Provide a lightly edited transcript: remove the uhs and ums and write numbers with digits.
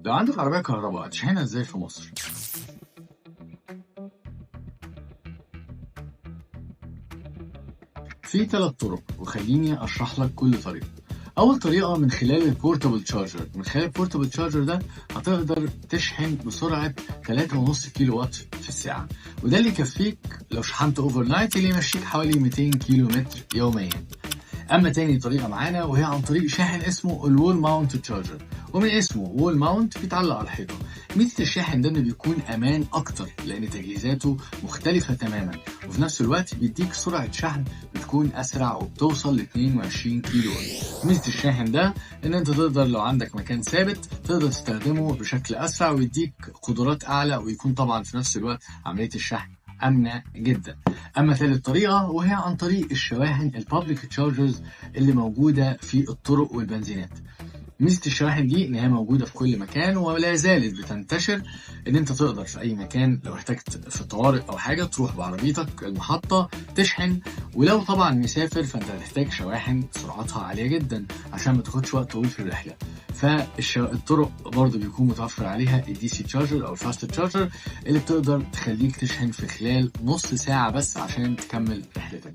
لو عندك عربية كهرباء هتشحنها ازاي في مصر؟ في 3 طرق وخليني اشرح لك كل طريقة. اول طريقة من خلال ال portable charger. من خلال ال portable charger ده هتقدر تشحن بسرعة 3.5 كيلو وات في الساعة، وده اللي يكفيك لو شحنت overnight اللي يمشيك حوالي 200 كيلو متر يوميا. اما تاني طريقة معانا وهي عن طريق شاحن اسمه ال wall mount charger، ومن اسمه wall mount بيتعلق على الحيطة. ميزة الشاحن ده انه بيكون امان اكتر لان تجهيزاته مختلفة تماما، وفي نفس الوقت بيديك سرعة شحن بتكون اسرع وبتوصل ل 22 كيلو وات. ميزة الشاحن ده ان انت تقدر لو عندك مكان ثابت تقدر تستخدمه بشكل اسرع ويديك قدرات اعلى، ويكون طبعا في نفس الوقت عملية الشحن آمنة جدا. أما ثالث طريقة وهي عن طريق الشواحن ال public chargers اللي موجودة في الطرق والبنزينات. ميزة الشواحن دي إن هي موجودة في كل مكان ولا زالت بتنتشر، إن أنت تقدر في أي مكان لو احتجت في طوارئ أو حاجة تروح بعربيتك المحطة تشحن، ولو طبعا مسافر فأنت هتحتاج شواحن سرعتها عالية جدا عشان ما تاخدش وقت طويل في الرحلة. فالطرق برضو بيكون متوفر عليها ال DC charger او ال fast charger اللي بتقدر تخليك تشحن في خلال نص ساعة بس عشان تكمل رحلتك.